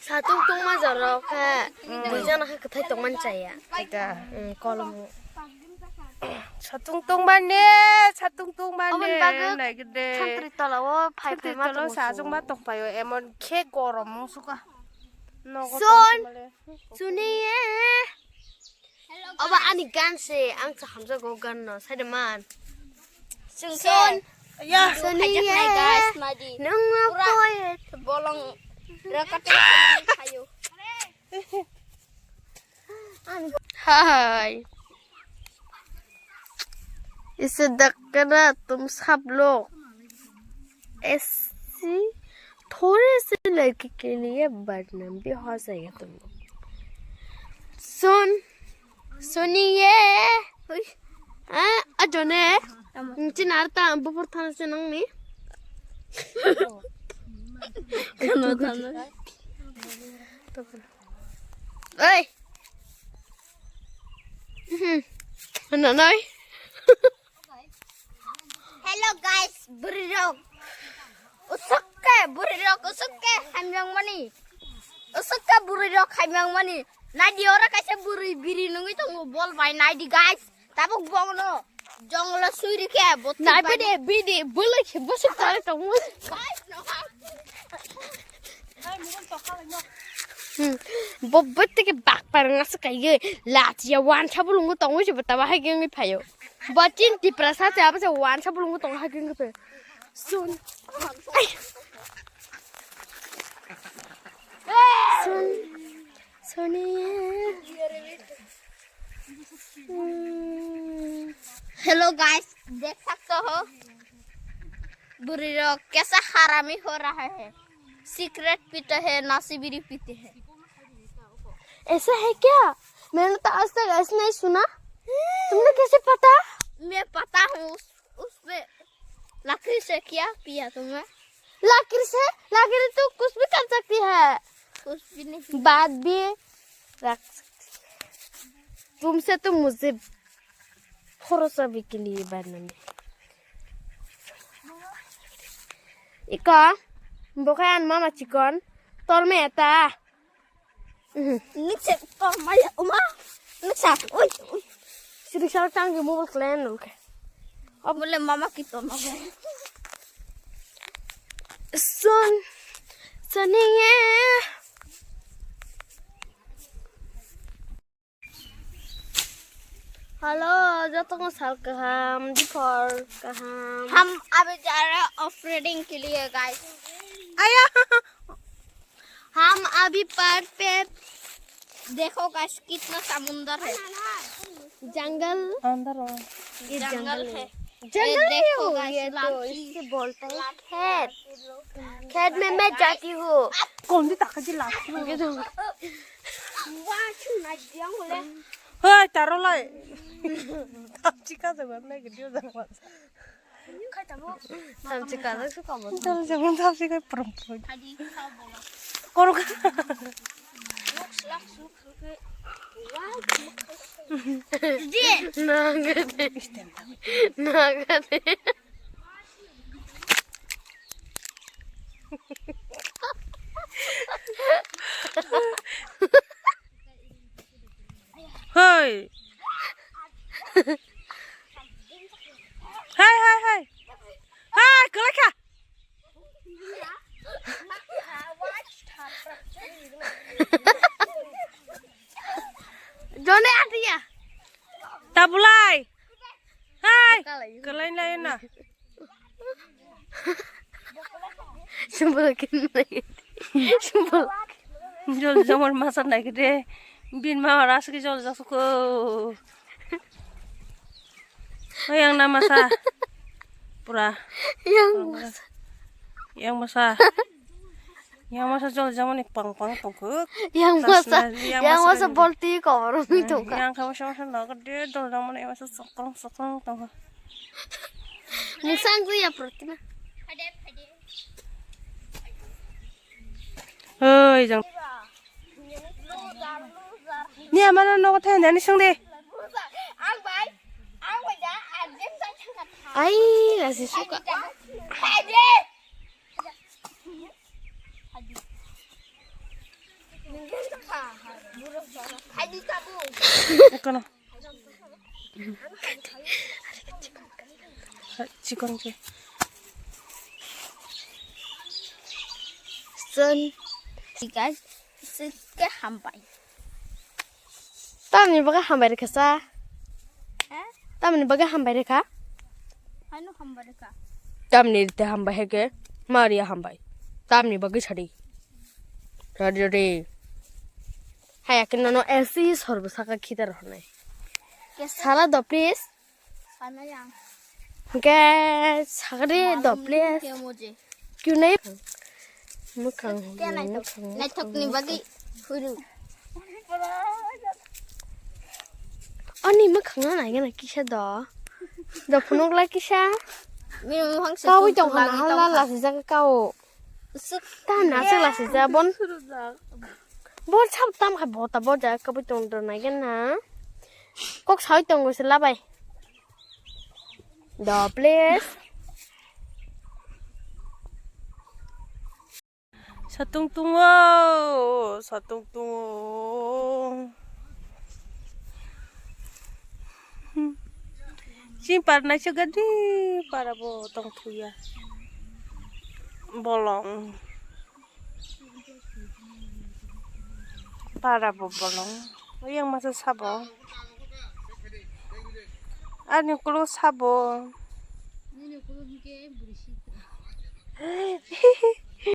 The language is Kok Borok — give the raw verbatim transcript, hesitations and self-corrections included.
Satung tungma jorok khe, dui jona khe kwthai tongmani chaya. Ita. Mm, kolom. Satung tungmani, satung tungmani. Aboni bagwi nai gede. Santri tola o phai phai ma tongo. Santri tola o sajung ma tongpaio, emon khe gorom wngsuka. Nogo Son, tongmale. Suni ye. Obo ani gan se, ang cha hamjago gan no, sai de man. Son. Ya. Suni ye. Guys, madi. Nung ma poet. Bolong rakate khayo. Hi. इसे धक्का ना तुम सब लोग ऐसी थोड़े से लड़की के लिए बदनाम भी हो जाएगा तुम लोग। सुन, सुनिए। हुई। हाँ, अजोने। Tamo. Nchi narta, bupur thana se nang ni. Khano thana. Oi. Hmm. Ano noi. Hello guys, bwrwi rok. Usukke bwrwi rok, usukke hamyang mani. Usukke bwrwi rok hamyang mani. Nadi ora kaisa bwrwi biri nungwi tongo bol bai nadi guys. Tabuk bongno jongolo sui rikhe bo. Nai bede bede bolo khe bosuk tare tongo. Hmm. Bo bete ke bak par ngas kai ye. Lachia wan sabulungu tongo se bata bahai gengwi phayo. Bo chin tipra sa cha ba se wan sabulungu tongo hai gengwi phayo. Sun. Sun. Suni. Hmm. Hello guys, देख सकते हो, बुरी लोग कैसा हरामी हो रहा है, सिगरेट पीते हैं, नशे बीड़ी पीते हैं। ऐसा है क्या? मैंने तो आज तक ऐसा नहीं सुना। तुमने कैसे पता? मैं पता हूँ, उस, उस पे लकड़ी से क्या किया तुमने? लकड़ी से? लकड़ी तो कुछ भी कर सकती है। कुछ भी नहीं। बात भी रख सकती है। तुमसे तो मुझे भरोसा भी के लिए बनना नहीं। Iko, bo khe ani mama chikon, tolme eta. Mhm. Nikse, tolmaya, uma. Niksa, oi, oi. Sini sal tang di mobile klan lo khe. Abole mama ki tolma. Son, soniye. Hello, joto no sal kaham, diphor kaham. हम अभी जा रहे हैं off roading के लिए, गाइस। आया। हम अभी पहाड़ पे, देखो गाइस, कितना समुंदर है। जंगल। अंदर हो। ये जंगल जंगल है। है। जंगल ये नहीं देखो हो, गाइस, ये तो लाठी। इससे बोलते हैं खेत। खेत में मैं जाती हूँ। कौन सी ताकत जी लाठी में? ये तो। Hei, taro lai. Tapchi ka jago nai gidi jago. Tapchi ka jago su kamo. Taro jago tapchi ka prum prum. Koro ka. Nagade. Nagade. Hei. Hei, hei, hei. Hei, kwlai kha. Jone atia. Tabulai. Hai. Kalai. Kalai lai na. Sumpah lagi. Sumpah. Jol jamon masa naik de. Bin ma ras ki jol jasu ko. Oh, yang nama sa. Pura. Yang masa. Yang masa. Yang masa jol jamon ni pang pang tongkuk. Yang masa. Yang masa bolti kobor mi tongka. Yang kamu sama sama gede jol jamon yang masa sokong sokong tongkuk. Musang tu ya perutnya. Hei, jang. Ni amana nogo thai nani sung de. Ai, lasi suka. Kono. Chikon ke. Sun. Guys, sun ke hambai. Tamni bagwi hambai rwkha sa? Eh? Tamni bagwi hambai rwkha? Ano hambai rwkha. Tamni rite hambai heke, Maria hambai. Tamni bagwi sadi. Sadi re. Haya ke nono S C sorbo saka khitar honai. Sara do please. Sanai ang. Hingke sagri do please. Ke moje. Kyunai mwkhang. Naithok ni bagwi phuru. Ani mwkhang no naigana kisa do. Do phunukla kisa. Bini mukhang se kawi tong khana hala lasijak kao. Tam na se lasijak bon. Bo sab tam kha bo ta bo ja kawi tong do naigana. Kok sawi tongo se labai. Do please. Satung tungo, satung tungo. Chini par naisik gadi para bo tong thuya. Bolong. Para bo bolong. Yang masa sabo. Ani kulo sabo.